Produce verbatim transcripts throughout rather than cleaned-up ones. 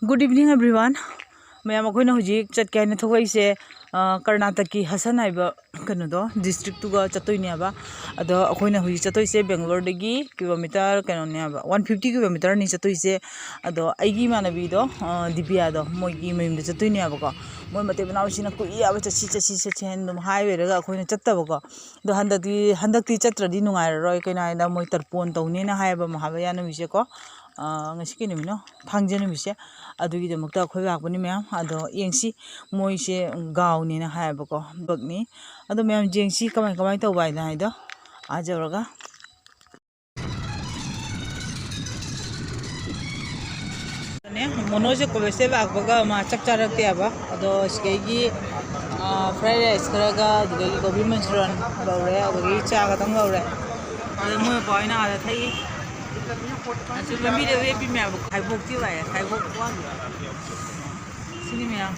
Good evening, everyone. ꯃꯌꯥꯝ, ꯑꯩꯈꯣꯏꯅ ꯍꯧꯖꯤꯛ ꯆꯠꯀꯦ ꯍꯥꯏꯅ ꯊꯣꯛꯂꯛꯏꯁꯦ, ꯑ, ꯀꯔꯅꯥꯇꯀꯀꯤ ꯍꯁꯟ ꯍꯥꯏꯕ ꯀꯩꯅꯣꯗꯣ, district ꯇꯨꯒ ꯆꯠꯇꯣꯏꯅꯦꯕ꯫ ꯑꯗꯣ ꯑꯩꯈꯣꯏꯅ ꯍꯧꯖꯤꯛ ꯆꯠꯇꯣꯏꯁꯦ ꯕꯦꯡꯒ꯭ꯂꯣꯔꯗꯒꯤ kilometre ꯀꯩꯅꯣꯅꯦꯕ, one fifty kilometre ꯅꯤ ꯆꯠꯇꯣꯏꯁꯦ꯫ ꯑꯗꯣ ꯑꯩꯒꯤ ꯏꯃꯥꯟꯅꯕꯤꯗꯣ, ꯑ, ꯗꯤꯕꯤꯌꯥꯗꯣ, ꯃꯣꯏꯒꯤ ꯃꯌꯨꯝꯗ ꯆꯠꯇꯣꯏꯅꯦꯕꯀꯣ꯫ ꯃꯣꯏ ꯃꯇꯩ ꯃꯅꯥꯎꯁꯤꯅ ꯀꯨꯏꯔꯦꯕ, "ꯆꯠꯁꯤ, ꯆꯠꯁꯤ, ꯆꯠꯁꯤ" ꯍꯥꯏꯅ ꯑꯗꯨꯝ ꯍꯥꯏ ꯂꯩꯔꯒ ꯑꯩꯈꯣꯏꯅ ꯆꯠꯇꯕꯀꯣ꯫ ꯑꯗꯣ ꯍꯟꯗꯛꯇꯤ, ꯍꯟꯗꯛꯇꯤ ꯆꯠꯇ꯭ꯔꯗꯤ ꯅꯨꯡꯉꯥꯏꯔꯔꯣꯏ, ꯀꯩꯅꯣ ꯍꯥꯏꯗ ꯃꯣꯏ ꯇꯔꯄꯣꯟ ꯇꯧꯅꯦꯅ ꯍꯥꯏꯌꯦꯕ ꯃꯍꯥꯕꯌꯥ ꯅꯨꯃꯤꯠꯁꯦꯀꯣ꯫ ꯑ, ꯉꯁꯤ ꯀꯩ ꯅꯨꯃꯤꯠꯅꯣ? ꯊꯥꯡꯖ ꯅꯨꯃꯤꯠꯁꯦ꯫ ꯑꯗꯨꯒꯤꯗꯃꯛꯇ ꯑꯩꯈꯣꯏ ꯂꯥꯛꯄꯅꯤ ꯃꯌꯥꯝ꯫ ꯑꯗꯣ ꯌꯦꯡꯁꯤ, ꯃꯣꯏꯁꯦ ꯒꯥꯎꯅꯦꯅ ꯍꯥꯏꯌꯦꯕꯀꯣ, ꯕꯛꯅꯤ꯫ ꯑꯗꯣ ꯃꯌꯥꯝ ꯌꯦꯡꯁꯤ ꯀꯃꯥꯏ, ꯀꯃꯥꯏ ꯇꯧꯕ ꯍꯥꯏꯅ ꯍꯥꯏꯗꯣ꯫ ꯑꯥ ꯌꯧꯔꯒ꯫ ꯃꯣꯅꯣꯁꯦ ꯀꯣꯂꯦꯖꯇ ꯂꯥꯛꯄꯒ ꯃꯥ ꯆꯥꯛ ꯆꯥꯔꯛꯇꯦ ꯍꯥꯏꯕ꯫ ꯑꯗꯣ ꯁꯤꯗꯒꯤ, ꯑ, fried rice ꯈꯔꯒ, ꯑꯗꯨꯗꯒꯤ ꯒꯣꯕꯤ ꯃꯟꯆꯨꯔꯤꯌꯟ ꯂꯧꯔꯦ, ꯑꯗꯨꯗꯒꯤ ꯆꯥ ꯈꯛꯇꯪ ꯂꯧꯔꯦ꯫ ꯑꯗꯣ ꯃꯣꯏ ꯃꯄꯥ ꯍꯣꯏꯅ ꯑꯥꯗ ꯊꯛꯏ꯫ ꯑꯁꯤ ꯂꯝꯕꯤꯗ ꯂꯦꯞꯄꯤ ꯃꯌꯥꯝꯗꯣ ꯈꯥꯏꯕꯣꯛꯇꯤ ꯂꯥꯛꯑꯦ, ꯈꯥꯏꯕꯣꯛ ꯋꯥꯠꯂꯤ꯫ ꯁꯤꯅꯤ ꯃꯌꯥꯝ꯫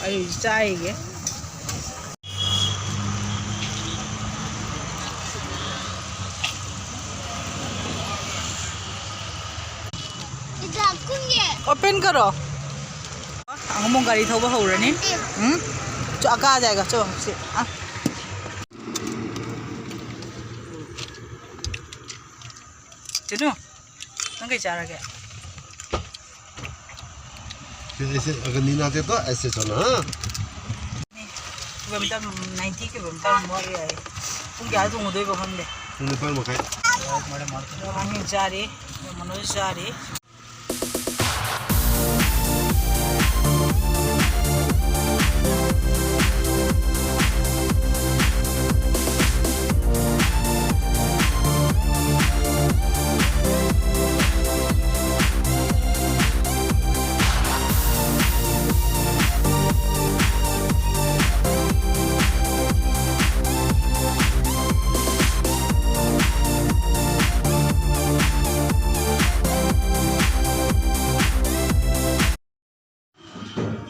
ꯑꯩ ꯆꯥꯏꯒꯦ꯫ Open करो। ꯑꯃꯨꯛ ꯒꯥꯔꯤ ꯊꯧꯕ ꯍꯧꯔꯅꯤ꯫ ꯎꯝ? ꯆꯣ, ꯑꯀꯥ ꯖꯥꯏꯒ, ꯆꯣ, ꯁꯤ, ꯑ꯫ ꯆꯦꯅꯨ, ꯅꯪ ꯀꯩ ꯆꯥꯔꯒꯦ? फिर ऐसे अगर नींद आते तो ऐसे सोना, हाँ? Kilometre ninety kilometre ꯑꯃꯨꯛ ꯋꯥꯠꯂꯤ ꯍꯥꯏ꯫ ꯄꯨꯡ ꯀꯌꯥ ꯊꯣꯡꯉꯨꯗꯣꯏꯕ ꯈꯪꯗꯦ꯫ ꯄꯨꯡ ꯅꯤꯄꯥꯟ ꯃꯈꯥꯏ꯫ ꯑꯉꯥꯡꯁꯤꯡ ꯆꯥꯔꯤ, ꯃꯣꯅꯣꯁꯨ ꯆꯥꯔꯤ꯫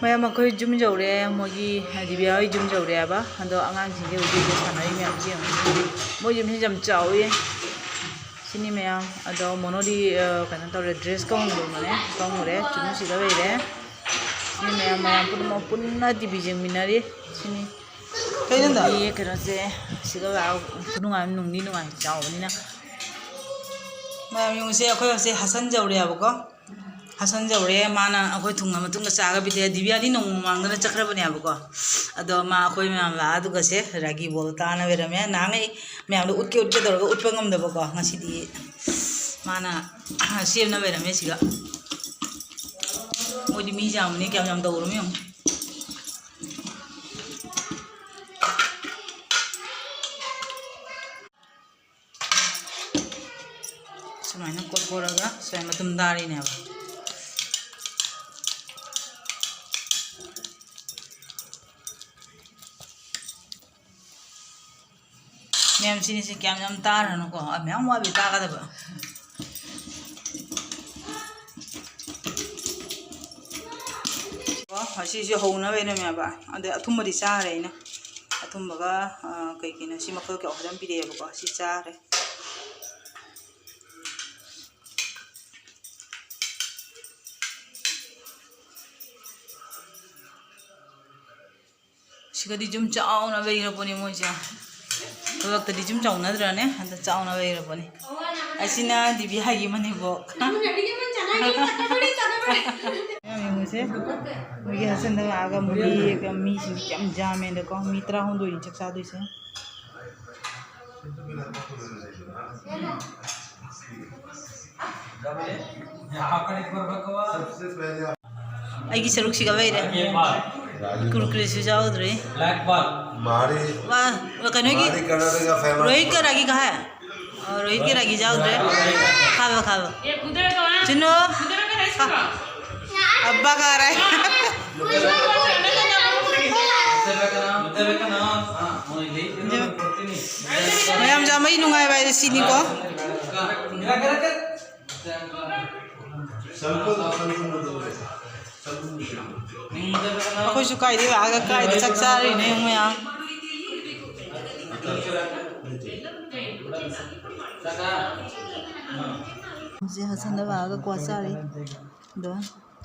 ꯃꯌꯥꯝ, ꯑꯩꯈꯣꯏ ꯌꯨꯝ ꯌꯧꯔꯦ, ꯃꯣꯏꯒꯤ ꯗꯤꯕꯤꯌꯥ ꯍꯣꯏ ꯌꯨꯝ ꯌꯧꯔꯦ ꯍꯥꯏꯕ꯫ ꯑꯗꯣ ꯑꯉꯥꯡꯁꯤꯡꯁꯦ ꯍꯧꯖꯤꯛ ꯍꯧꯖꯤꯛ ꯁꯥꯟꯅꯔꯤ ꯃꯌꯥꯝꯁꯦ ꯌꯦꯡꯉꯨ꯫ ꯃꯣꯏ ꯌꯨꯝꯁꯤ ꯌꯥꯝ ꯆꯥꯎꯋꯤ꯫ ꯁꯤꯅꯤ ꯃꯌꯥꯝ꯫ ꯑꯗꯣ ꯃꯣꯅꯣꯗꯤ, ꯑ, ꯀꯩꯅꯣ ꯇꯧꯔꯦ, dress ꯀ ꯍꯣꯡꯗꯣꯛꯑꯝꯕꯅꯦ, ꯀ ꯍꯣꯡꯉꯨꯔꯦ꯫ ꯆꯨꯅꯨꯁꯤꯒ ꯂꯩꯔꯦ꯫ ꯁꯤꯅꯤ ꯃꯌꯥꯝ, ꯃꯌꯥꯝ ꯄꯨꯝꯅꯃꯛ ꯄꯨꯟꯅ ꯇꯤ ꯚꯤ ꯌꯦꯡꯃꯤꯟꯅꯔꯤ꯫ ꯁꯤꯅꯤ꯫ ꯀꯩꯅꯣꯗ? ꯃꯤ ꯀꯩꯅꯣꯁꯦ, ꯁꯤꯒ ꯂꯥꯛꯑꯣ꯫ ꯈꯨꯅꯨꯡꯉꯥꯏ ꯑꯃ, ꯅꯨꯡꯗꯤ ꯅꯨꯡꯉꯥꯏ, ꯆꯥꯎꯕꯅꯤꯅ꯫ ꯃꯌꯥꯝ ꯌꯦꯡꯉꯨꯁꯦ, ꯑꯩꯈꯣꯏ ꯍꯧꯖꯤꯛ ꯍꯁꯟ ꯌꯧꯔꯦ ꯍꯥꯏꯕꯀꯣ꯫ ꯍꯁꯟ ꯌꯧꯔꯦ꯫ ꯃꯥꯅ ꯑꯩꯈꯣꯏ ꯊꯨꯡꯉ ꯃꯇꯨꯡꯗ ꯆꯥꯒ ꯄꯤꯊꯛꯑꯦ꯫ ꯗꯤꯕꯤꯌꯥꯗꯤ ꯅꯣꯡꯃ ꯃꯃꯥꯡꯗꯅ ꯆꯠꯈ꯭ꯔꯕꯅꯦꯕꯀꯣ꯫ ꯑꯗꯣ ꯃꯥ ꯑꯩꯈꯣꯏ ꯃꯌꯥꯝ ꯂꯥꯛꯑ ꯑꯗꯨꯒꯁꯦ ꯔꯥꯒꯤ ꯕꯣꯜ ꯇꯥꯅ ꯂꯩꯔꯝꯃꯦ꯫ ꯅꯍꯥꯟꯉꯩ ꯃꯌꯥꯝꯗꯣ ꯎꯠꯀꯦ ꯎꯠꯀꯦ ꯇꯧꯔꯒ ꯎꯠꯄ ꯉꯝꯗꯕꯀꯣ꯫ ꯉꯁꯤꯗꯤ ꯃꯥꯅ ꯁꯦꯝꯅ ꯂꯩꯔꯝꯃꯦ ꯁꯤꯒ꯫ ꯃꯣꯏꯗꯤ ꯃꯤ ꯌꯥꯝꯕꯅꯤ, ꯀꯌꯥꯝ ꯌꯥꯝ ꯇꯧꯔꯝꯃꯤ ꯌꯦꯡꯉꯨ꯫ ꯁꯨꯃꯥꯏꯅ ꯀꯣꯠꯊꯣꯔꯒ ꯁꯨꯃꯥꯏꯅ ꯃꯇꯨꯝ ꯇꯥꯔꯤꯅꯦꯕ꯫ ꯃꯌꯥꯝ ꯁꯤꯅꯤꯁꯦ ꯀꯌꯥꯝ ꯌꯥꯝ ꯇꯥꯔꯅꯨꯀꯣ, ꯑ, ꯃꯌꯥꯝ ꯋꯥꯠꯂꯤ ꯇꯥꯒꯗꯕ꯫ ꯑꯣ, ꯑꯁꯤꯁꯨ ꯍꯧꯅꯕ ꯂꯩꯔꯝꯃꯦꯕ꯫ ꯑꯗꯩ ꯑꯊꯨꯝꯕꯗꯤ ꯆꯥꯔꯦ ꯑꯩꯅ꯫ ꯑꯊꯨꯝꯕꯒ, ꯑ, ꯀꯩ ꯀꯩꯅꯣ ꯁꯤ ꯃꯈꯜ ꯀꯌꯥ ꯐꯖꯅ ꯄꯤꯔꯛꯑꯦꯕꯀꯣ꯫ ꯁꯤ ꯆꯥꯔꯦ꯫ ꯁꯤꯒꯗꯤ ꯌꯨꯝ ꯆꯥꯎꯅ ꯂꯩꯔꯕꯅꯤ ꯃꯣꯏꯁꯦ꯫ ꯊꯕꯛꯇꯗꯤ ꯌꯨꯝ ꯆꯥꯎꯅꯗ꯭ꯔꯅꯦ? ꯍꯟꯗꯛ ꯆꯥꯎꯅ ꯂꯩꯔꯕꯅꯤ꯫ ꯑꯁꯤꯅ ꯗꯤꯕꯤꯌꯥꯒꯤ ꯃꯅꯦꯝꯕꯣꯛ꯫ ꯌꯥꯝ ꯌꯦꯡꯉꯨꯁꯦ꯫ ꯃꯣꯏꯒꯤ ꯍꯁꯟꯗ ꯂꯥꯛꯑꯒ ꯃꯣꯏꯒꯤ ꯃꯤꯁꯤꯡꯁꯦ ꯌꯥꯝ ꯌꯥꯝꯃꯦꯗꯀꯣ꯫ ꯃꯤ ꯇꯔꯥꯍꯨꯝꯗꯣꯏꯅꯤ ꯆꯥꯛ ꯆꯥꯗꯣꯏꯁꯦ꯫ ꯑꯩꯒꯤ ꯁꯔꯨꯛꯁꯤꯒ ꯂꯩꯔꯦ꯫ ꯀꯨꯔꯀꯨꯔꯦꯁꯨ ꯌꯥꯎꯗ꯭ꯔꯤ꯫ ꯃꯥꯔꯤ, ꯋꯥ, ꯀꯩꯅꯣꯒꯤ, ꯃꯥꯔꯤ ꯀꯔꯅꯥꯇꯀꯥ famous꯫ ꯔꯣꯍꯤꯠꯀ ꯔꯥꯒꯤ ꯀꯍꯥ ꯍꯥꯏ? ꯑꯣ, ꯔꯣꯍꯤꯠꯀꯤ ꯔꯥꯒꯤ ꯌꯥꯎꯗ꯭ꯔꯦ꯫ ꯈꯥꯕ, ꯈꯥꯕ꯫ ꯆꯤꯟꯅꯨ꯫ ꯑꯕꯥ ꯀꯥ ꯔꯥꯏ꯫ ꯃꯌꯥꯝ ꯆꯥꯃꯩ ꯅꯨꯡꯉꯥꯏꯕ ꯍꯥꯏꯁꯦ ꯁꯤꯅꯤꯀꯣ꯫ ꯑꯩꯈꯣꯏꯁꯨ ꯀꯥꯏꯗꯩ ꯂꯥꯛꯑꯒ ꯀꯥꯏꯗ ꯆꯥꯛ ꯆꯥꯔꯤꯅꯣ ꯌꯦꯡꯉꯨ ꯃꯌꯥꯝ꯫ ꯍꯧꯖꯤꯛ ꯍꯁꯟꯗ ꯂꯥꯛꯑꯒ ꯀ꯭ꯋꯥ ꯆꯥꯔꯤ꯫ ꯑꯗꯣ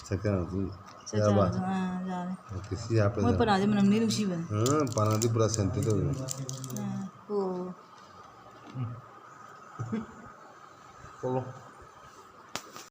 ꯆꯥꯛ ꯆꯥꯔꯁꯨ ꯆꯥꯛ ꯌꯥꯔꯕ? ꯆꯥꯔꯁꯨ ꯑꯥ ꯌꯥꯔꯦ꯫ ꯑꯣꯀꯦ, ꯁꯤ ꯍꯥꯞꯄꯦ꯫ ꯃꯣꯏ ꯄꯅꯥꯁꯦ ꯃꯅꯝꯗꯤ ꯅꯨꯡꯁꯤꯕꯅꯦ꯫ ꯎꯝ, ꯄꯅꯥꯗꯤ ꯄꯨꯔꯥ ꯁꯦꯟꯇꯦꯗ ꯑꯣꯏꯕꯅꯦ꯫ ꯑꯥ, ꯑꯣ꯫ ꯀꯣꯂꯣ꯫